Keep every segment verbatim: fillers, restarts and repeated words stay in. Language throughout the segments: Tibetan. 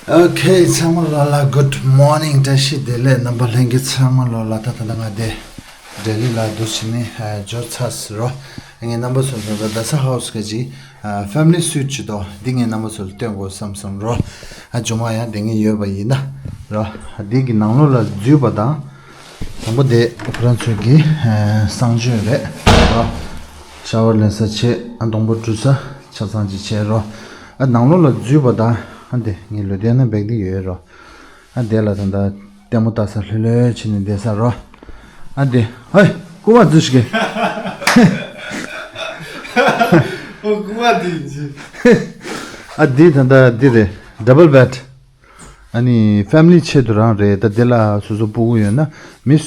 Okay, ཚང་མ་ལོ་ལ་good morning. བཀྲ་ཤིས་བདེ་ལེགས། རྣམ་པ་ལྷན་རྒྱས་ཚང་མ་ལོ་ལ། ད་ད་ལྟ་ང་དེ་ལྡི་ལི་ལ་འདུག་ཕྱིན་ནས་འབྱོར་ཚར་རོ། ངས་རྣམ་པ་ཚོ་ད་ལྟ་རྡ་ས་ཧའུ་སི་ག་ཅིག་family suite་ཅིག་འདུག་འདི་ངས་རྣམ་པ་ཚོ་ལ་སྟོན་དགོས་བསམ་བསམ་རོ། ཨ་ཇོ་མ་ཡང་དེ་ངས་ཡོད་པ་ཡིན་ན་རོ། འདི་གི་ནང་ལོགས་ལ་འཛུལ་བ་དང་། དང་པོ་དེ་ཁོ་རང་ཚོའི་གི་གསང་སྤྱོད་རེད་རོ། ཤ་ཝར་ལེན་ས་བྱས། ཨ་སྡོང་པོ་བཀྲུ་ས་ཆ་ཚང་ཅིག་བྱས་རོ། ཨ་ནང་ལོགས་ལ་འཛུལ་བ་དང་། ཨ་འདི་ངས་ལོས་བསྡད་ན་བེག་འདི་ཡོད་རོ། ཨ་འདི་ལ་ད་ལྟ་ལྟད་མོ་ལྟ་ས་ལྷོད་ལྷོད་བྱས་ནས་བསྡད་ས་རོ། ཨ་འདི་ཧོའི་རྐུ་མ་འཛུལ་ཤིག་གེ་ཨོ་རྐུ་མ་འདི་ཡིན་ཅི། ཨ་འདི་ད་ལྟ་འདི་རེད། double bed། ཨ་ནི་family་ཆེད་དུ་རང་རེད། ད་དེ་ལ་སོ་སོ་སྤུ་གུ་ཡོད་ན་མི་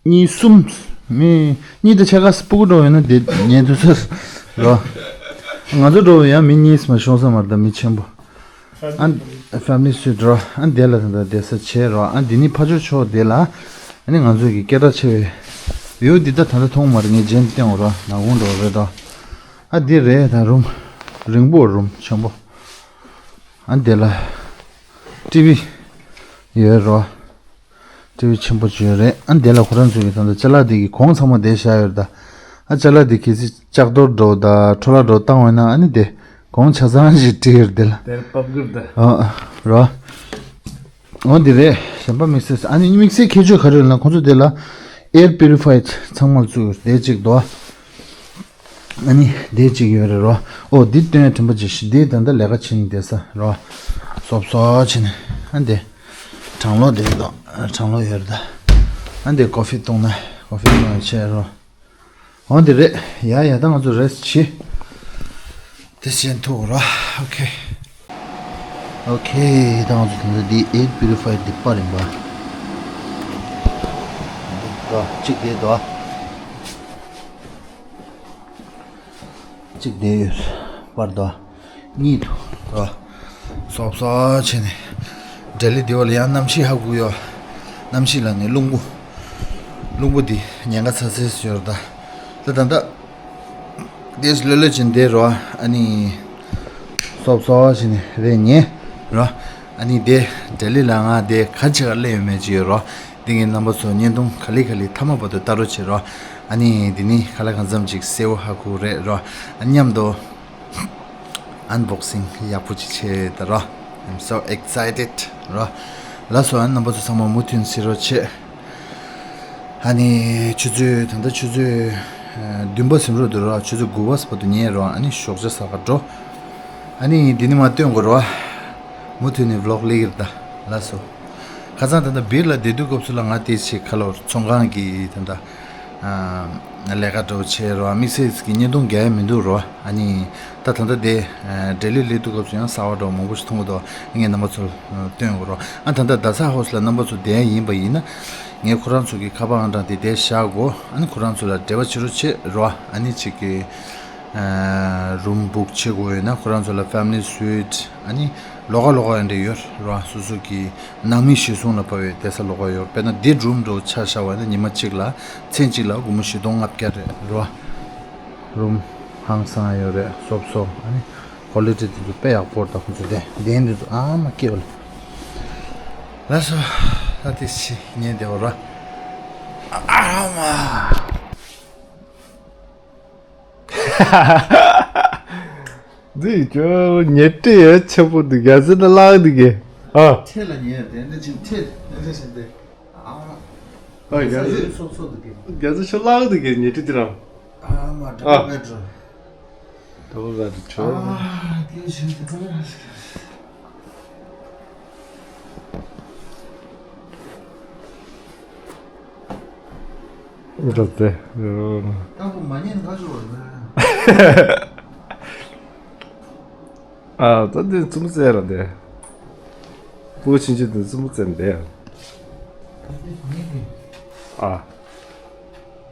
གཉིས་གསུམ། མི་གཉིས་དང་ཕྱེད་ཀ་སྤུ་གུ་འགྲོ་ཡོད་ན་དེ་ཉན་ཐུབ་ས་རོ། ང་ཚོ་འགྲོ་ཡང་མི་གཉིས་མ་ཤོང་ས་མ་རེད། ད་མི་ཆེན་པོ། ཨ་family suite་རོ། ཨ་དེ་ལ་ད་ལྟ་བསྡད་ས་བྱས་རོ། ཨ་འདི་ནི་ཕ་ཇོ་ཕྱོགས་དེ་ལ། ཨ་ནི་ང་ཚོ་གི་སྐད་གྲགས་ཆེ་བའི་view་འདི་ད་ད་ལྟ་མཐོང་མ་རེད། ངས་རྗེས་བསྟན་འོ་རོ། ནག་ཁུང་འགྲོ་རེད་དོ། ཨ་འདི་རེད་ད་རུམ། རིང་པོ་རུམ་ཆེན་པོ། ཨ་འདི་ལ་ཊི་ཝི་ཡོད་རོ། ཊི་ཝི་ཆེན་པོ་ཅིག་ཡོད་རེད། ཨ་འདི་ལ་ཁོ་རང་ཚོ་གི་ད་ལྟ་ཅ་ལག་འདི་གི་གོང་ཚང་མ་དེ་བཞག་ཡོད་རེད་ད། ཨ་ཅ་ལག་འདི་གལ་སྲིད་ལྕགས་རྡོར་འགྲོ་ད་འཕྲོ་བརླག་འགྲོ་བཏང་བས་ན་ཨ་ནི་དེ་གོང་ཆ་ཚང་ཞིག་བྲིས་ཡོད་རེད་དེ་ལ། དེར་པབ་གིར་ད། ཨ་རོ། འོ་འདི་རེད། གཞན་པ་དམིགས་བསལ། ཨ་ནི་དམིགས་བསལ་ཁྱད་ཆོས་ག་རེ་ཡོད་ལ་ཁོང་ཚོ་དེ་ལ་air purified་ཚང་མ་བཙུགས་ཡོད་རེད། དེ་གཅིག་དོ། ཨ་ནི་དེ་གཅིག་ཡོད་རེད་རོ། ཨོ་འདི་སྟོན་དྲན་པ་ཅིག་ཤི། འདི་ད་ལྟ་ལས་ཀ་བྱེད་ནི་བསྡད་ས་རོ། སོབ་སོབ་བྱེད་ནི། ཨ་འདི་གྲང་གློག་དེ་དང་གྲང་གློག་ཡོད་རེད་ད། ཨ་འདི་ཀོ་ཕི་བཏུང་ན་ཀོ་ཕི་བཏུང་ན་བྱས་རོ། འོ་འདི་རེད། ཡ་ཡ་ད་ང་ཚོ་རེ་སི་ཊི་བྱེད། དེ་བྱེད་ཐུབ་རོ། ཨོ་ཁེ། ཨོ་ཁེ། ད་ང་ཚོ་ད་ལྟ་འདི་air purified་འདི་པར་ཡིན་པ། འདི་འགྲོ་གཅིག་དེ་འགྲོ། གཅིག་དེ་ཡོད་པར་འགྲོ། གཉིས་འགྲོ། སོབ་སོབ་བྱས་ནས། ལྡི་ལི་འདི་བ་ལ་ཡང་གནམ་གཤིས་ཧ་གོ་ཡོད། གནམ་གཤིས་ལ་ནི་རླུང་བུ། རླུང་བུ་འདི་ཉེན་ཁ་ཚ་ཚ་ཡོད་རེད་ད། ད་ད་ད། དེས་ལོས་ལོས་ཅན་དེ་རོ། ཨ་ནི་སོབ་སོབ་བྱས་ནས་རེད་ཉེ་རོ། ཨ་ནི་དེ་ལྡི་ལི་ལ་ང་དེ་ག་ཅི་ག་སླེབས་ཡོད་མེད་ཅི་ཡོད་རོ། དེ་ངས་རྣམ་པ་ཚོ་བརྙན་ཐུང་ག་ལེ་ག་ལེ་མཐའ་མ་བར་དུ་ལྟ་རོགས་བྱེད་རོ། ཨ་ནི་དེ་ནི་ག་ལ་གང་འཚམ་ཅིག་གསལ་བོ་ཧ་གོ་རེད་རོ། ཨ་མཉམ་དུ་unboxing་ཡག་པོ་ཅིག་བྱེད་ད་རོ། I'm so excited་རོ། ལགས་སོ། ཨ་རྣམ་པ་ཚོ་ཚང་མ་མུ་མཐུད་གཟིགས་རོགས་བྱེད། ཨ་ནི་ཆུ་ཚོད་ད་ལྟ་ཆུ་ཚོད་ཨ་བདུན་པ་ཟིན་རོགས་འདུག་རོ། ཆུ་ཚོད་དགུ་པ་བར་དུ་ཉལ་རོ། ཨ་ནི་ཞོགས་ཇ་ཟ་ག་འགྲོ། ཨ་ནི་འདི་ནི་མ་སྟོན་དགོས་རོ། མུ་མཐུད་ནས་vlog་ལེགས་ཀྱི་རེད་ད། ལགས་སོ། ཁ་སང་ད་ལྟ་བིར་ལ་བསྡད་དུས་སྐབས་སུ་ལ་ང་དེ་ཆེ་ཁ་ལོར་ཚོང་ཁང་གི་ད་ལྟ་ཨ་ལས་ཀ་འགྲོ་བྱེད་རོ། དམིགས་བསལ་གྱི་བརྙན་ཐུང་རྒྱག་ཡ་མི་འདུག་རོ། ཨ་ནི་ད་ད་ལྟ་དེ་ལྡི་ལི་སླེབས་དུས་སྐབས་སུ་ཡང་གསར་པ་འདྲ་མང་པོ་ཞིག་མཐོང་གི་འདུག་ངས་རྣམ་པ་ཚོར་སྟོན་དགོས་རོ། ཨ་ད་ལྟ་རྡ་ས་ཧའུ་སི་ལ་རྣམ་པ་ཚོ་བསྡད་ཡ་ཡིན་པ་ཡིན་ན། ངས་ཁོ་རང་ཚོ་གི་ཁ་པར་ཨང་གྲངས་དེ་དེ་བཞག་གོ། ཨ་ནི་ཁོ་རང་ཚོ་ལ་འབྲེལ་བ་བྱེད་རོགས་བྱེད་རོ། ཨ་ནི་ཅིག་གི་རུམ་བུག་བྱེད་དགོས་ཡོད་ན་ཁོ་རང་ཚོ་ལ་family suite་ཨ་ནི་ལོགས་ཀ་ལོགས་ཀ་ཡང་འདྲ་ཡོད་རོ། སོ་སོ་གི་ནང་མི་གཞིས་སྲུང་ལ་བབས་པའི་བསྡད་ས་ལོགས་ཀ་ཡོད། དཔེར་ན་འདི་རུམ་འདྲ་ཆ་བཞག་པ་ཡིན་ན་ཉི་མ་གཅིག་ལ་མཚན་གཅིག་ལ་སྒོར་མོ་བཞི་སྟོང་ལྔ་བརྒྱ་རེད་རོ། རུམ་ཧང་སང་ཡོད་རེད། སོབ་སོབ། ཨ་ནི་quality་དེ་ཚོ་དཔེ་ཡག་པོ་རེད། ད་ཁོ་ཚོ་དེ་གདན་དེ་ཚོ་ཨ་མ་སྐྱིད་པ་ལ། ལགས་སོ། ད་དེ་ཕྱི་ཉལ་བསྡད་པ་རོ། ཨ་མ། འདི་ཅོ་ཉལ་ཁྲི་ཡོད་ཆེན་པོ་འདུག་རྒྱ་ཟེར་ན་བརླག་འདུག་གི། ཨ། ཁྲི་ལ་ཉལ་དེ་འདྲ་ཅིག་ཁྲི་འདྲ་ཞིག་འདི། ཨ། ཨ་རྒྱ་ཟེར། སོབ་སོབ་འདུག་གི། རྒྱ་ཟེར་ཤོ་བརླག་འདུག་གི་ཉལ་ཁྲི་འདི་རང་། ཨ་མ་ཨ། ཌབ་ལ་བེཌ་རུམ། ཌབ་ལ་བེཌ་རུམ་ཆོ། ཨ་དེ་ཞིག་དེ་ག་ལ་ཞིག་འགྲོ་སྟེ། ཨ་ཁུ་མ་ཉན་ཁ་ཆུ་བ་རེད། ཨ་ད་འདི་ཙུམ་ཙེ་ར་འདི། བུ་ཆུང་ཆུང་འདི་ཙུམ་ཙེ་འདི། ཨ། ཨེ་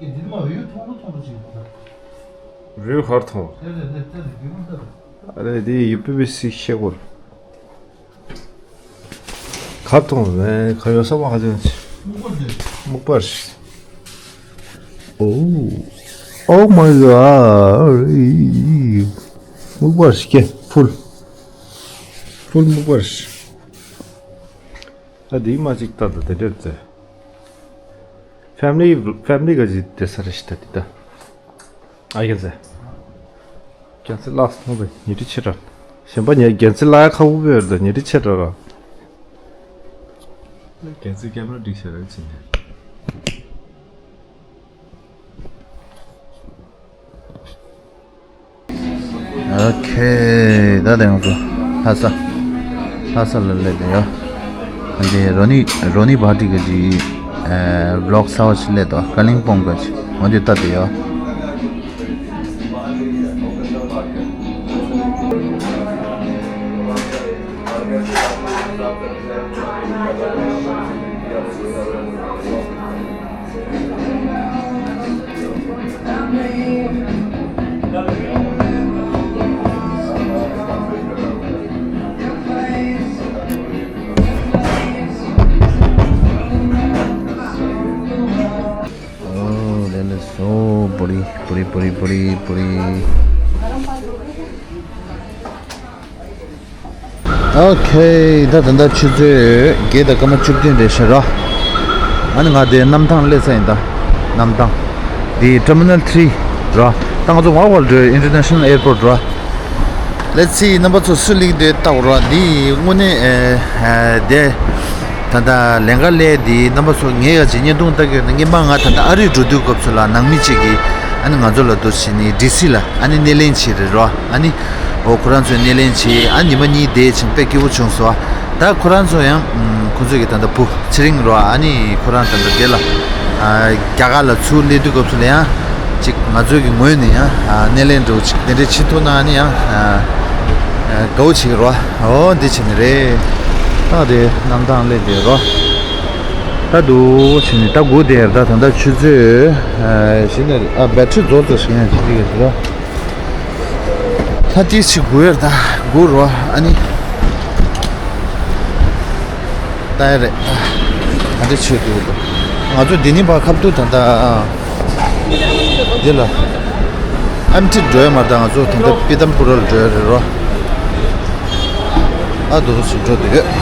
འདི་མ་བེའུ་ཐོང་རུ་ཐོང་རུ་ཅིག་ཡོད་ད། བེའུ་གར་ཐོང་། དེ་རེད་དེ་དེ་རེད་བེའུ་ད་རེད། ཨ་རེ་འདི་ཡུ་པི་བི་སི་ཤེལ་སྒོར། གར་ཐོང་མེད་ག་ཡོད་ས་མ་ག་ཚོད། སྨུག་པ་རེད། སྨུག་པ་རེད། Oh, oh my God. སྨུག་པ་རེད་ཀྱེ། ཕུལ། ཕུལ་སྨུག་པ་རེད། ད་འདི་མ་ཅིག་ལྟ་ད་དེ་འདྲ་ཚེ། ཕེ་མི་ལི་ཕེ་མི་ལི་ག་ཅིག་བསྡད་ས་རེད་ཤི་ད་འདི་ད། ཨ་ཡ་ཟེ། ཁྱེད་ཚོ་ལགས་སོང་བས་ཉེ་དུ་ཆེ་ར། གཞན་པ་ཉེ་རྒན་ཚེ་ལ་ཡ་ཁ་བུ་བས་ར་ད་ཉེ་དུ་ཆེ་ར་ར། རྒན་ཚེ་ཀེམ་ར་སྒྲིག་ཤ་ར་ཅི་ནས། ཨོ་ཁེ། ད་དེ་ང་ཚོ་ལྷ་ས། ལྷ་ས་ལ་སླེབས་ཡོད། འདི་རོ་ནི་རོ་ནི་བྷ་ཏི་གི་ཅི་ཨ་བི་ལོག་གསར་པ་ཞིག་སླེབས་འདུག་ཀ་ལིང་པོང་གི་ཅི་འོ་འདི་ལྟ་དེ་ཡོད། Oh, that is so pretty, pretty, pretty, pretty, pretty. ཨོ་ཁེ། ད་ད་ལྟ་ཆུ་ཚོད་བརྒྱད་དང་སྐར་མ་བཅུ་བདུན་རེད་ཤག་ར། ཨ་ནི་ང་དེ་གནམ་ཐང་སླེབས་ས་ཡིན་ད། གནམ་ཐང་། འདི་Terminal three་ར། ད་ང་ཚོ་ཝར་ཝར་འགྲོ་International Airport་ར། Let's see། རྣམ་པ་ཚོ་སུ་སླེབས་འདུག་ལྟ་འོ་ར། འདི་དངོས་གནས་ཨེ་ཨེ་དེ། ད་ལྟ་ལན་ཀ་ལས་འདི་རྣམ་པ་ཚོ་ངས་ཡ་ཅིག་བརྙན་ཐུང་ལྟ་གི་ཡོད་ན། སྔོན་མ་ང་ད་ལྟ་ཨ་རི་འགྲོ་དུས་སྐབས་སུ་ལ་ནང་མི་གཅིག་གིས་ཨ་ནི་ང་ཚོ་ལ་འདུག་བྱས་ནས་ཌི་སི་ལ་ཨ་ནི་སྣེ་ལེན་བྱས་རེད་ར། ཨ་ནི་འོ་ཁོ་རང་ཚོས་སྣེ་ལེན་བྱས། ཨ་ཉི་མ་གཉིས་བསྡད་ཕྱིན་དཔེ་སྐྱིད་པོ་བྱུང་སོང་། ད་ཁོ་རང་ཚོ་ཡང་ཨམ་ཁོ་ཚོ་གི་ད་ལྟ་བུ་ཚེ་རིང་རོ། ཨ་ནི་ཁོ་རང་ད་ལྟ་དེ་ལ་ཨ་རྒྱ་གར་ལ་ཚུར་སླེབས་དུས་སྐབས་སུ་ལ་ཡང་ཅིག་ང་ཚོའི་གི་ངོས་ནས་ཡང་ཨ་སྣེ་ལེན་འདྲ་བོ་ཅིག་དེ་འདྲ་བྱེད་ཐུབ་ན་ཨ་ནི་ཡང་ཨ་ཨ་དགའ་བོ་བྱེད་ཀྱི་རོ། འོ་འདི་བྱས་ནི་རེད། ད་དེ་གནམ་ཐང་སླེབས་བསྡད་རོ། ད་འདུག་བྱས་ནི་ད་སྒུག་བསྡད་ཡོད། ད་ད་ལྟ་ཆུ་ཚོད་ཨ་བཞི་ནས་ཨ་བེ་ཊི་རི་རྫོགས་ཚར་ཞིག་ཡང་བྱེད་ཀྱི་ཡོད་རོ། ད་ཏིས་ཞིག་སྒུག་ཡོད་ད། སྒུག་རོ། ཨ་ནི་ད་ཡ་རེད་ད། ད་འདི་ཆོས་སྒུག་འདུག་ང་ཚོ་འདི་ནི་ཕར་ཁ་ཐུག་ད་ད་འདི་ལ་ཨམ་ཊི་འགྲོ་ཡ་མ་རེད་ད། ང་ཚོ་ད་ད་པི་ཏམ་པུ་ར་ལ་འགྲོ་ཡ་རེད་རོ། ཨ་འདུག་སེ་འགྲོ་འདོད་ཡོད།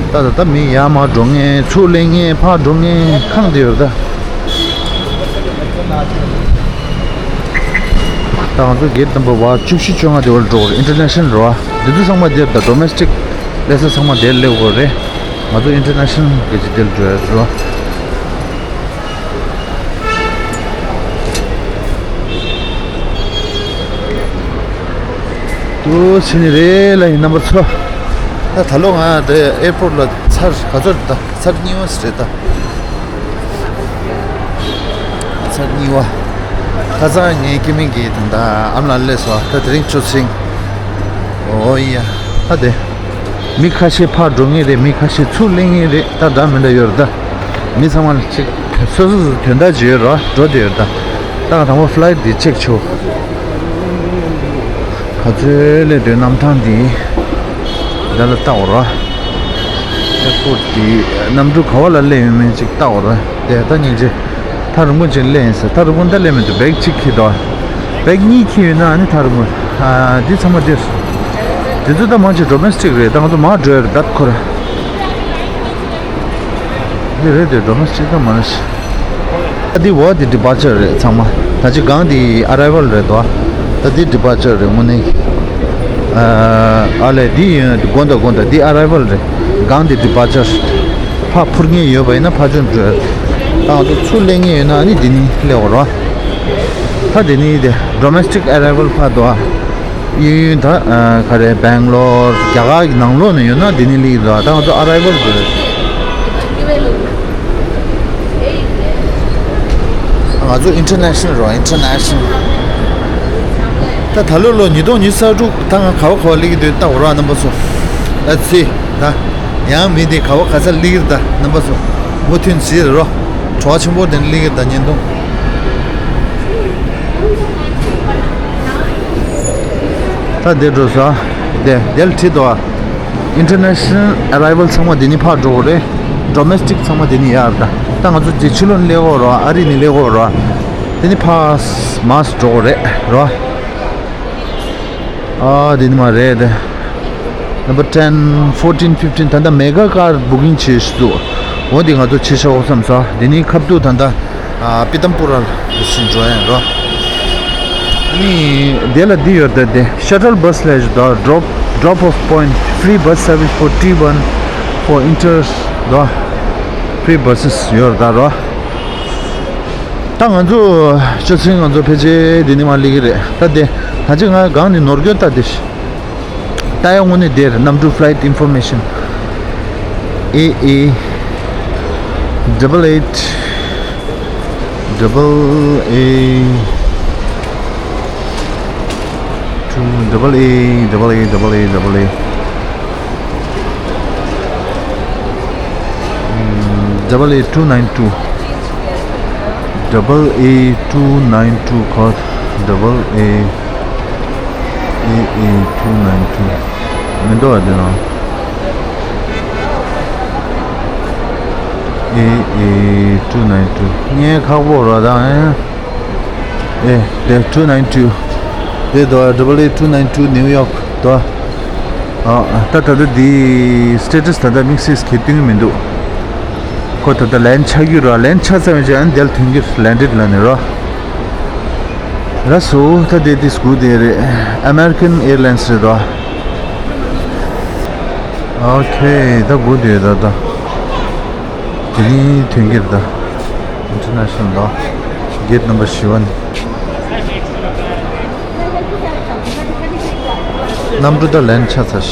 ད་ད་ད་མི་ཡར་མར་འགྲོ་མཁན། ཚུར་སླེབས་མཁན། ཕར་འགྲོ་མཁན་ཁེངས་བསྡད་ཡོད་ད། ད་ང་ཚོ་གེ་ཊི་ནམ་བར་བ་བཅུ་བཞི་བཅོ་ལྔ་དེ་བར་འགྲོ་དགོས་རེད། ཨིན་ཊར་ནེ་ཤ་ནལ་རེད་བ། འདི་ཚོ་ཚང་མ་འདིར་ད་ཌོ་མེ་སི་ཊིག་སླེབས་ས་ཚང་མ་འདིར་སླེབས་དགོས་རེད། ང་ཚོ་ཨིན་ཊར་ནེ་ཤ་ནལ་གི་ཅིག་འདིར་འགྲོ་ཡ་རེད་བ། དུ་ཕྱིན་ནི་རེད་ལ་ཡིན་རྣམ་པ་ཚོ། ད་ད་ལོ་ང་དེ་ཨེར་པོར་ཊི་ལ་ཚར་ག་ཚོད་རེད་ད། ཚར་གཉིས་པ་ཞིག་རེད་ད། ཚར་གཉིས་པ། ཁ་སང་ངའི་སྐྱེ་དམན་གྱི་ད་ལྟ་ཨ་མ་ལགས་སླེབས་སོང་། ད་དེ་རིང་ཆུ་ཚོད་ཟིན། ཨོ་ཡ། ད་དེ། མི་ཁ་ཤས་ཕར་འགྲོ་ངེས་རེད། མི་ཁ་ཤས་ཚུར་སླེབས་ངེས་རེད། ད་འདྲ་མི་འདྲ་ཡོད་རེད་ད། མི་ཚང་མ་ལ་ཅིག་སོ་སོ་སོ་དོན་དག་ཅིག་ཡོད་རེད་བ། འགྲོ་དེ་ཡོད་རེད་ད། ད་ང་དང་པོ་ཕ་ལའི་ཊི་འདི་ཅེག་བྱོས། ག་ཚོད་སླེབས་འདུག་གནམ་ཐང་འདི། འདི་ལ་ལྟ་འོ་ར། ཨེར་པོར་ཊི་འདི་གནམ་གྲུ་ག་བ་ལ་སླེབས་ཡོད་མེད་ཅིག་ལྟ་འོ་ར། དེ་ད་སྙིང་རྗེ། ཐག་རིང་པོ་ཅིག་སླེབས་ཡིན་ཟེར། ཐག་རིང་པོ་འདི་སླེབས་མི་འདུག་བེག་གཅིག་འཁྱེར་འདུག་བེག་གཉིས་འཁྱེར་ཡོད་ན་ཨ་ནི་ཐག་རིང་པོ། ཨ་འདི་ཚང་མ་འདིར། འདི་ཚོ་ད་མང་ཆེ་ཌོ་མེ་སི་ཊིག་རེད། ད་ང་ཚོ་མར་འགྲོ་ཡ་རེད་ད་ཁོ་ར། འདི་རེད་དེ་ཌོ་མེ་སི་ཊིག་ད་མ་རེད་ཤག་ཨ་འདི་འོ་འདི་ཌི་པར་ཅར་རེད་ཚང་མ། ད་ཅི་སྒང་འདི་ཨ་རའི་ཝལ་རེད་དོ། ད་འདི་ཌི་པར་ཅར་རེད་དངོས་གནས། ཨ་ལས་འདི་ཡིན་དགོན་དང་དགོན་དང་འདི་ཨ་རའི་ཝལ་རེད། སྒང་འདི་ཌི་པར་ཅར། ཕར་འཕུར་མཁན་ཡོད་པ་ཡིན་ན་ཕར་ཚུར་འགྲོ། ད་ང་ཚོ་ཚུར་སླེབས་མཁན་ཡོད་ན་ཨ་ནི་འདི་ནས་སླེབས་འོ་ར། ད་འདི་ནས་དེ་ཌོ་མེ་སི་ཊིག་ཨ་རའི་ཝལ་ཕར་དོ། གཡས་གཡོན་ད་ཨ་ག་རེ་སྦེང་ལོར་རྒྱ་གར་གྱི་ནང་ལོགས་ནས་ཡོད་ན་འདི་ནས་སླེབས་ཀྱི་འདུག་ད་ང་ཚོ་ཨ་རའི་ཝལ་དེ་རེད། ང་ཚོ་ཨིན་ཊར་ནེ་ཤ་ནལ་རོ། ཨིན་ཊར་ནེ་ཤ་ནལ། ད་ད་ལོ་ལོ་ཉིས་སྟོང་ཉི་ཤུ་རྩ་དྲུག་ད་ང་ག་བ་ག་བ་སླེབས་ཀྱི་འདུག་ལྟ་འོ་ར་རྣམ་པ་ཚོ། ལེ་ཊི་སི་སི་ད། ཡང་མི་དེ་ག་བ་ག་ས་སླེབས་ཀྱི་རེད་ད་རྣམ་པ་ཚོ། མུ་མཐུད་བྱེད་རོ། བྲོ་བ་ཆེན་པོ་དེ་སླེབས་ཀྱི་རེད་ད་བརྙན་ཐུང་། ད་དེ་འགྲོ་ས། དེ་དེ་ལ་བྲིས་འདུག་ཨ། International arrival་ཚང་མ་དེ་ནས་ཕར་འགྲོ་དགོས་རེད། Domestic་ཚང་མ་དེ་ནས་ཡར་ད། ད་ང་ཚོ་དེ་ཕྱི་ལོགས་ནས་སླེབས་ཡོད་རོ། ཨ་རི་ནས་སླེབས་ཡོད་རོ། དེ་ནས་ཕར་མར་འགྲོ་དགོས་རེད་རོ། ཨ་དེ་ནི་མ་རེད་དེ། Number ten, fourteen, fifteen ད་ལྟ་མེ་ག་ཀར་བུ་ཀིང་བྱེད་ཤི་འདུག་འོ་འདི་ང་ཚོ་བྱེད་ཤག་འོ་བསམ་ས། འདི་ནི་ཁབ་ཏུ་ད་ལྟ་ཨ་པི་ཏམ་པུ་ར་ལ་འགྲོ་ཡིན་རོ། ཨ་ནི་དེ་ལ་འདི་ཡོད་ད། དེ་shuttle bus ལས་ཞུ་ད། drop drop off point, free bus service for T one, for inter ད་free buses ཡོད་ད་རོ། ད་ང་ཚོ་ཅོ་ཚིང་ང་ཚོ་ཕལ་ཆེར་འདི་ནི་མ་སླེབས་ཀྱི་རེད། ད་དེ་ད་ཅི་ང་གང་ནས་ནོར་གྱོད་ད་དེ། ལྟ་ཡ་དངོས་གནས་དེར་གནམ་གྲུ་flight information A A double eight double A two double A double A double A double A double A two nine two double A two nine two code double A A A two nine two མི་འདུག་ཨ། དེ་ནང་A A two nine two ངས་ཁག་པོ་ར་དང་ཨེ། ཨེ་དེ་two nine two དེ་དོ། double A two nine two New York དོ། ཨ་ད་ད་ལྟ་འདི་status ད་ལྟ་དམིགས་བསལ་གྱི་སྟོན་གྱི་མི་འདུག་ཁོ་ད་ལྟ་ལན་ཆགས་ཀྱི་ར། ལན་ཆགས་ཚར་བའི་རྗེས་ཨ་ནི་དེར་ཐོན་གྱི་landed ལ་ནི་ར། ར་སོ་ད་དེ་དེ་སྒུག་དེ་རེད། American Airlines རེད་དོ། Okay ད་སྒུག་དེ་ད་ད། དེ་ནི་ཐོན་གྱི་རེད་ད། International ལ། gate number བཞི་པ་ནི། གནམ་གྲུ་ད་ལན་ཆགས་ཚར་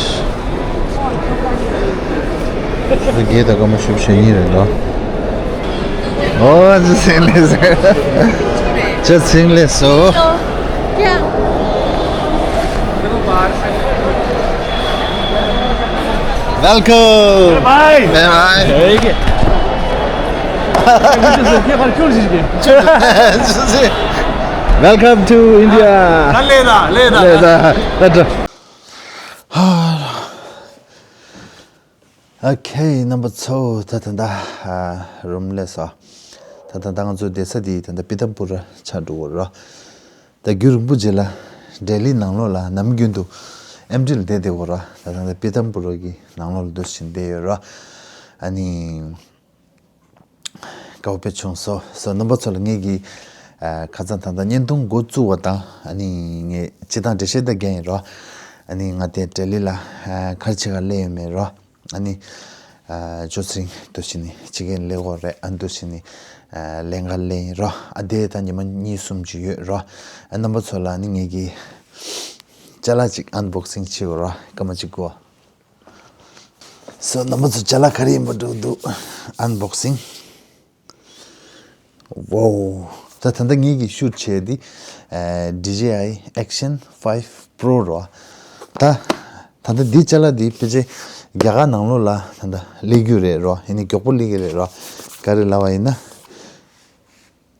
ཤག gate ད་སྐར་མ་བཞི་བཅུ་ཞེ་གཉིས་རེད་ད། ཨོ་ཅོ་ཚིང་ལེགས་སོ། ཅོ་ཚིང་ལེགས་སོ། Welcome. Bye. Bye bye. Welcome to India. ལེ་ད་ལེ་ད། ལེ་ད། Okay རྣམ་པ་ཚོ། ད་ད་ད་རུམ་ལས་སོ། ད་ད་ད་ང་ཚོ་བསྡད་ས་དེ་ད་ད་པི་ཏམ་པུ་ར་ཆགས་འགྲོ་གི་རེད། ད་རྒྱུན་རིང་པོ་རྗེས་ལ་ལྡི་ལི་ནང་ལོགས་ལ་ནམ་རྒྱུན་དུ་ཨེམ་ཊི་ལ་བསྡད་བསྡད་ཡོད་ར། ད་ད་ད་པི་ཏམ་པུ་ར་གི་ནང་ལོགས་ལ་འདུག་སེ་བསྡད་ཡོད་ར། ཨ་ནི་དགའ་པོ་དཔེ་བྱུང་སོ། སོ་རྣམ་པ་ཚོ་ལ་ངེད་ཀྱི་ཨ་ཁ་སང་ད་ལྟ་བརྙན་ཐུང་འགོ་བཙུགས་པ་དང་ཨ་ནི་ངས་སྤྱིར་བཏང་འགྲེལ་བཤད་ད་རྒྱག་ཡིན་ར། ཨ་ནི་ང་དེ་ལྡི་ལི་ལ་ཨ་ག་རེ་བྱེད་ག་སླེབས་ཡོད་མེད་ར། ཨ་ནི་ཨ་ཅོ་ཚིང་འདུག་སེ་ནི་ཕྱི་རྒྱལ་སླེབས་ཡོད་རེད། ཨ་འདུག་སེ་ནི་ཨ་ལེན་ག་སླེབས་ཡིན་ར། ཨ་དེ་ད་ཉི་མ་གཉིས་གསུམ་ཅིག་ཡོད་ར། ཨ་རྣམ་པ་ཚོ་ལ་ཨ་ནི་ངེད་ཀྱི་ཅ་ལག་ཅིག་ཨན་བོག་སིང་བྱེད་དགོས་ར། སྐར་མ་གཅིག་གོ། སོ་རྣམ་པ་ཚོ་ཅ་ལག་ག་རེ་ཡིན་པ་འགྲོ་འདུག་ཨན་བོག་སིང་། Wow ད་ད་ལྟ་ངེད་ཀྱིས་ཤུཊ་བྱས་དེ་ཨ་ཌི་ཇེ་ཨའི་Action five Pro རོ། ད་ད་ལྟ་འདི་ཅ་ལག་འདི་ཕལ་ཆེར་རྒྱ་གར་ནང་ལོགས་ལ་ད་ལྟ་སླེབས་རྒྱུ་རེད་རོ། ཡིན་ནའི་མགྱོགས་པོ་སླེབས་ཀྱི་རེད་རོ། ག་རེ་ལབ་པ་ཡིན་ན།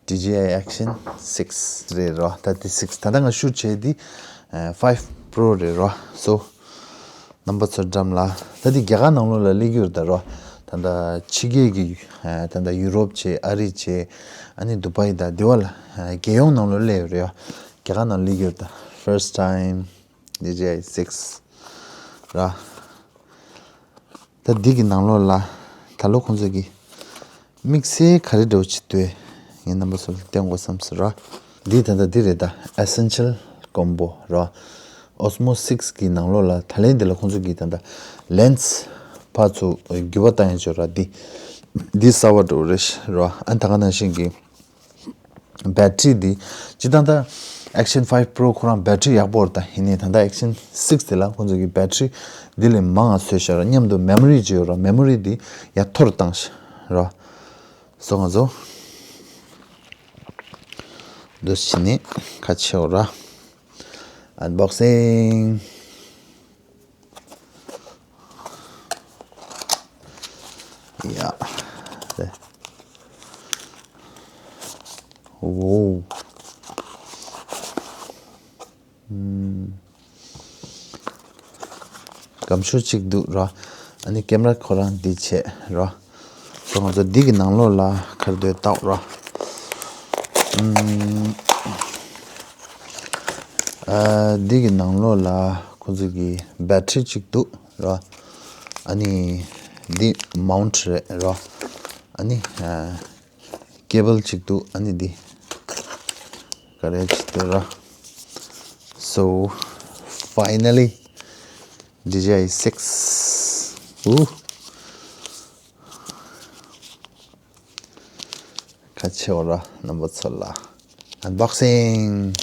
ཌི་ཇེ་ཨའི་Action six རེད་རོ། ད་དེ་six ད་ལྟ་ང་ཤུཊ་བྱས་དེ་ཨ་five Pro རེད་རོ། སོ་རྣམ་པ་ཚོ་འགྲམ་ལ་ད་དེ་རྒྱ་གར་ནང་ལོགས་ལ་སླེབས་རྒྱུ་རེད་ད་རོ། ད་ལྟ་ཕྱི་རྒྱལ་གྱི་ཨ་ད་ལྟ་ཡུ་རོབ་བྱས་ཨ་རི་བྱས་ཨ་ནི་དུ་བྷའི་ད་དེ་བ་ལ་ཨ་རྒྱལ་ཡོངས་ནང་ལོགས་སླེབས་ཡོད་རེད་ཡོ། རྒྱ་གར་ནང་སླེབས་རྒྱུ་རེད་ད། First time ཌི་ཇེ་ཨའི་six ར། ད་འདི་གི་ནང་ལོགས་ལ་ད་ལོ་ཁོང་ཚོ་གི་དམིགས་བསལ་ག་རེ་འདྲ་བོ་ཅིག་འདུག་ངས་རྣམ་པ་ཚོ་ལ་བསྟན་དགོས་བསམ་སོང་ར། འདི་ད་ལྟ་འདི་རེད་ད། Essential Combo ར། Osmo six གི་ནང་ལོགས་ལ་ད་ལན་འདི་ལ་ཁོང་ཚོ་གི་ད་ལྟ་ལེན་སི་ཕར་ཚུར་འགྱུར་བ་བཏང་ཡ་ཅིག་ཡོད་ར། འདི་འདི་གསར་བ་འདྲ་བོ་རེད་ར། ཨ་ད་ག་ནང་བཞིན་གི་བེ་ཊི་རི་འདི་སྤྱིར་བཏང་ད་Action five Pro ཁོ་རང་བེ་ཊི་རི་ཡག་པོ་རེད། ད་ཡིན་ནའི་ད་ལྟ་Action six དེ་ལ་ཁོང་ཚོ་གི་བེ་ཊི་རི་འདི་ལས་མང་ང་བཟོས་བཞག་ར། མཉམ་དུ་མེ་མོ་རི་ཅིག་ཡོད་ར། མེ་མོ་རི་འདི་ཡར་མཐོ་རུ་བཏང་ཤག་ར། སོ་ང་ཚོ་འདུག་སེ་བྱས་ནས་ཁ་ཕྱེའོ་ར། Unboxing ཡ། འོ། ཨམ། སྒམ་ཤུགས་གཅིག་འདུག་ར། ཨ་ནི་ཀེམ་ར་ཁོ་རང་འདི་བྱས་ར། སོ་ང་ཚོ་འདི་གི་ནང་ལོགས་ལ་ག་རེ་འདུག་བལྟའོ་ར། ཨམ། ཨ་འདི་གི་ནང་ལོགས་ལ་ཁོ་ཚོ་གི་བེ་ཊི་རི་གཅིག་འདུག་ར། ཨ་ནི་འདི་མའུན་ཊི་རེད་ར། ཨ་ནི་ཨ་ཀེ་བལ་གཅིག་འདུག་ཨ་ནི་འདི་ག་རེ་གཅིག་འདུག་ར། So finally, D J I six. ཨུ། ཁ་ཆེ་བ་ར་རྣམ་པ་ཚོ་ལ་unboxing.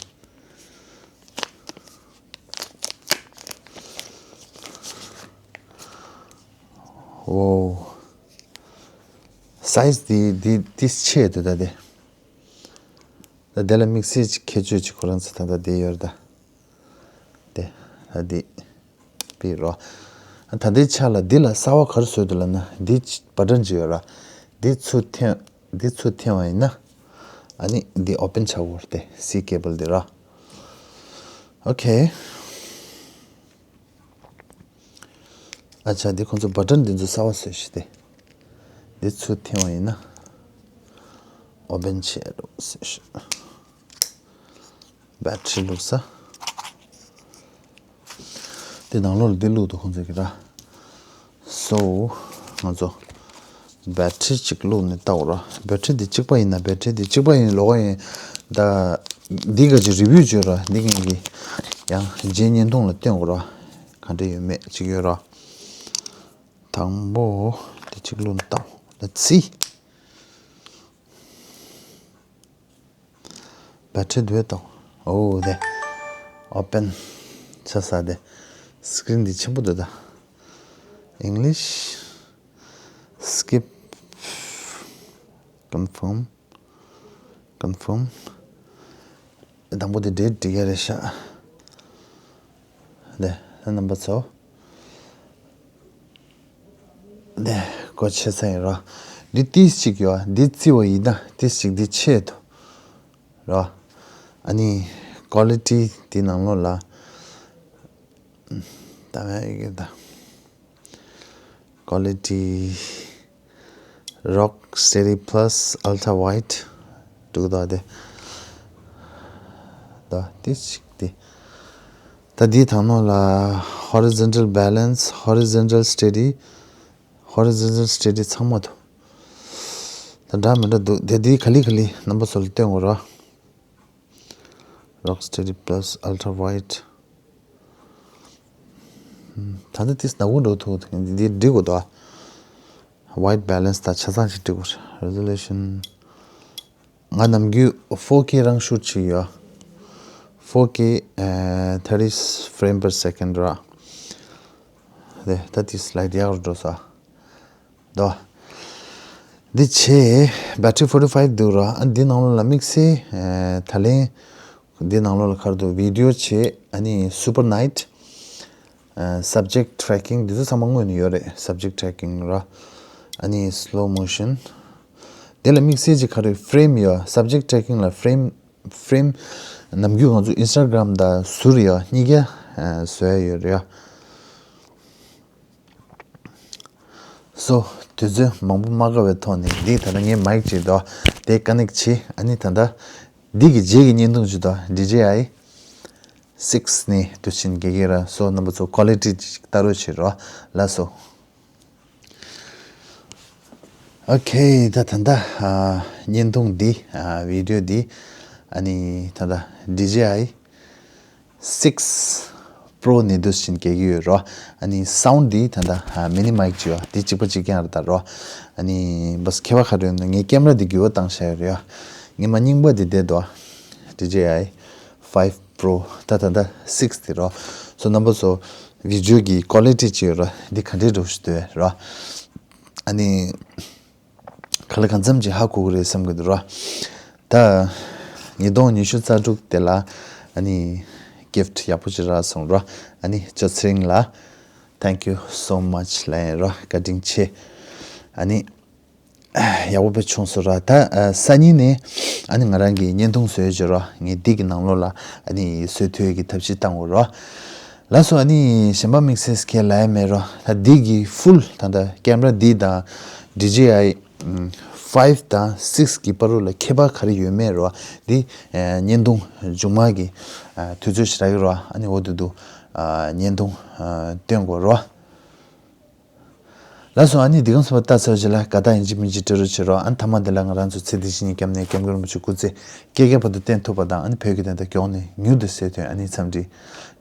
Wow. Size འདི་འདི་འདི་ཆེ་འདུག་ད་དེ། ད་དེ་ལ་དམིགས་བསལ་གྱི་ཁྱད་ཆོས་ཅིག་ཁོ་རང་ཚོ་ད་ལྟ་དེ་ཡོད་རེད་ད། དེ་ད་འདི་པི་རོ། ད་ལྟའི་ཆ་ལ་འདི་ལ་གསར་པ་ག་རེ་བཟོས་འདུག་ལབ་ན། འདི་བ་ཊན་ཅིག་ཡོད་ར། འདི་ཚུར་འཐེན། འདི་ཚུར་འཐེན་པ་ཡིན་ན། ཨ་ནི་འདི་ཨོ་པན་ཆགས་ཡོད་རེད་དེ། སི་ཀེ་བལ་འདི་ར། ཨོ་ཁེ། ཨ་ཅག་འདི་ཁོང་ཚོ་བ་ཊན་འདི་ཚོ་གསར་པ་བཟོས་ཤག་སྟེ། འདི་ཚུར་འཐེན་པ་ཡིན་ན། ཨོ་པན་བྱས་འགྲོ་ཟེར་ཤག་བེ་ཊི་རི་བླུགས་ས། འདི་ནང་ལོགས་ལ་འདི་བླུགས་འདུག་ཁོང་ཚོ་གི་ར། So ང་ཚོ་བེ་ཊི་རི་གཅིག་བླུགས་ནས་བལྟ་དགོས་ར། བེ་ཊི་རི་འདི་གཅིག་པ་ཡིན་ན། བེ་ཊི་རི་འདི་གཅིག་པ་ཡིན་ལོགས་ཀ་ཡིན། ད་འདི་ག་ཅིག་རི་བིའུ་བྱོས་ར། འདི་ངས་ཀྱི་ཡང་རྗེས་བརྙན་ཐུང་ལ་སྟོན་དགོས་ར། ག་འདྲ་ཡོད་མེད་ཅིག་ཡོད་ར། དང་པོ་འདི་གཅིག་བླུགས་ནས་བལྟ། Let's see. བེ་ཊི་རི་དེ་བས་དང་། ཨོ་དེ་ཨོ་པན་ཆ་ས་དེ། སི་ཀི་རིན་འདི་ཆེན་པོ་འདུག་ད། English skip confirm confirm དང་པོ་དེ་འདྲའི་འགྲིག་གི་རེད་ཤག་དེ་རྣམ་པ་ཚོ། དེ་སྒོ་ཕྱེ་ས་ཡིན་ར། འདི་ཏིས་གཅིག་ཡོད། འདི་བརྩི་བ་ཡིན་ན་ཏིས་གཅིག་འདི་ཆེ་འདུག་ར། ཨ་ནི་ཀོ་ལི་ཊི་འདི་ནང་ལོགས་ལ་ད་མེད་ཀྱི་ད། Quality Rock Steady Plus Ultra Wide འདུག་ད་དེ། ད་དེ་ཞིག་དེ། ད་འདི་དང་ནང་ལ་horizontal balance, horizontal steady, horizontal steady ཚང་མ་འདུག་ད་འདྲ་མི་འདྲ་འདུག་དེ་འདི་ག་ལེ་ག་ལེ་རྣམ་པ་ཚོ་ལ་སྟོན་དགོས་ར། Rock Steady Plus Ultra Wide. ད་ལྟ་ཏིས་ནག་པོ་འགྲོ་ཐུག་འདི་འགྲིག་གོ་ད། White balance ད་ཆ་ཚང་ཞིག་འགྲིག་གོ། Resolution ང་ནམ་རྒྱུན་four K རང་ཤུཊ་བྱེད་ཡོད། Four K ཨ་thirty frame per second ར། དེ་ད་ཏིས་ལའི་ཡག་རུ་འགྲོ་ས། དོ། འདི་ཆེ། Battery forty five འདུག་ར། ཨ་འདི་ནང་ལོགས་ལ་དམིགས་བསལ་ཨ་ད་ལན་འདི་ནང་ལོགས་ལ་ག་རེ་འདུག video ཆེ། ཨ་ནི་super night ཨ་subject tracking འདི་ཚོ་ཚང་མ་སྔོན་ནས་ཡོད་རེད། Subject tracking ར། ཨ་ནི་slow motion དེ་ལ་དམིགས་བསལ་གྱི་ག་རེ་frame ཡོད། Subject tracking ལ་frame frame ནམ་རྒྱུན་ང་ཚོ་Instagram དང་ཟུར་ཡོད་གཉིས་ཀ་ཨ་བཟོ་ཡ་ཡོད་རེད། སོ། དུས་ཚོད་མང་པོ་མ་བཀག་པའི་ཐོག་ནས་འདི་ད་ལྟ་ངའི་མའིག་ཅིག་འདུག་དེ་ཀ་ནེག་བྱས། ཨ་ནི་ད་ལྟ་འདི་གི་རྗེས་ཀྱི་བརྙན་ཐུང་ཅིག་འདུག་ཌི་ཇེ་ཨའི་སིག་ནས་དུས་ཆེན་རྒྱལ་གྱི་ར། སོ་རྣམ་པ་ཚོ་ཀོ་ལི་ཊི་ཅིག་ལྟ་རོགས་བྱེད་རོགས། ལགས་སོ། ཨོ་ཁེ། ད་ད་ལྟ་ཨ་བརྙན་ཐུང་འདི་ཨ་བི་ཌི་ཡོ་འདི་ཨ་ནི་ད་ལྟ་ཌི་ཇེ་ཨའི་སིག་པོ་རོ་ནས་འདུག་སེ་བྱས་ནས་རྒྱག་གི་ཡོད་རོ། ཨ་ནི་སའུན་ཌི་འདི་ད་ལྟ་ཨ་མི་ནི་མའིག་ཅིག་ཡོད། འདི་གཅིག་པ་གཅིག་རྐྱང་རེད་ད་རོ། ཨ་ནི་བས་ཁྱད་པར་ག་རེ་ཡོད་ན་ངའི་ཀེམ་ར་འདི་འགྱུར་བ་བཏང་བཞག་ཡོད་རེད་ཡ། ངའི་མ་རྙིང་པ་འདི་བསྡད་འདུག་ཌི་ཇེ་ཨའི་ཕའིབ་པོ་རོ། ད་ད་ལྟ་སིག་འདི་རོ། སོ་རྣམ་པ་ཚོ་བི་ཌི་ཡོ་གི་ཀོ་ལི་ཊི་ཅིག་ཡོད་རོ། འདི་ག་འདྲའི་འགྲོ་ཞིག་འདུག་རོ། ཨ་ནི་ག་ལ་གང་འཚམ་ཅིག་ཧ་གོ་གི་རེད་བསམ་གི་འདུག་རོ། ད་ཉིས་སྟོང་ཉི་ཤུ་རྩ་དྲུག་དེ་ལ་ཨ་ནི་གིཕ་ཊི་ཡག་པོ་ཅིག་རག་སོང་རོ། ཨ་ནི་ཅོ་ཚེ་རིང་ལ་thank you so much ལབ་ཡིན་རོ། བཀའ་དྲིན་ཆེ། ཨ་ནི་ཡག་པོ་དཔེ་བྱུང་སོང་ར། ད་ཨ་སང་ཉིན་ནས་ཨ་ནི་ང་རང་གི་བརྙན་ཐུང་བཟོས་བྱས་རོ། ངས་འདི་གི་ནང་ལོགས་ལ་ཨ་ནི་བཟོ་ཐུབ་ཡས་ཀྱི་ཐབས་ཤེས་བཏང་དགོས་རོ། ལགས་སོ། ཨ་ནི་གཞན་པ་དམིགས་བསལ་གང་ཡང་ལབ་ཡ་མེད་རོ། ད་འདི་གི་ཕུལ་ད་ལྟ་ཀེམ་ར་འདི་དང་ཌི་ཇེ་ཨའི་ཕའིབ་དང་སིག་གི་བར་དུ་ལ་ཁྱད་པར་ག་རེ་ཡོད་མེད་རོ། འདི་ཨ་བརྙན་ཐུང་མཇུག་མ་གི་ཨ་དུས་ཚོད་ཞིག་རག་གི་རོ། ཨ་ནི་འོ་དེ་དུས་ཨ་བརྙན་ཐུང་ཨ་སྟོན་དགོས་རོ། ལགས་སོ། ཨ་ནི་འདི་གམ་སོ་པ་ལྟ་ཚར་རྗེས་ལ་དགའ་རྟགས་ཡིན་གཅིག་མིན་གཅིག་སྤྲོད་རོགས་བྱེད་རོགས། ཨ་ནི་མཐའ་མ་འདི་ལ་ང་རང་ཚོ་ཚེ་འདི་ཕྱི་གཉིས་སྐྱབས་གནས་སྐྱབས་མགོན་རིན་པོ་ཆེ་སྐུ་ཚེ་བསྐལ་བརྒྱའི་བར་དུ་བརྟན་ཐུབ་པ་དང་། ཨ་ནི་བོད་ཀྱི་བདེན་མཐའ་མགྱོགས་ནས་མྱུར་དུ་གསལ་ཐོན། ཨ་ནི་འཚམས་འདྲི་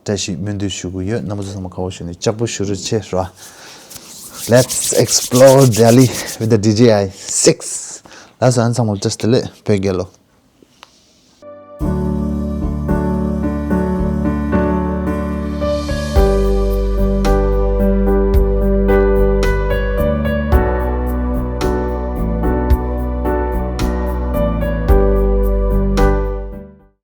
བཀྲ་ཤིས་སྨོན་འདུན་ཞུ་གི་ཡོད། རྣམ་པ་ཚོ་ཚང་མ་ཁ་བོ་ཞུ་ནས་ལྕགས་པོ་ཞུ་རོགས་བྱེད་རོགས། Let's explore Delhi with the D J I six. ལགས་སོ། ཨ་ནི་ཚང་མ་བཀྲ་ཤིས་བདེ་ལེགས། བོད་རྒྱལ་ལོ།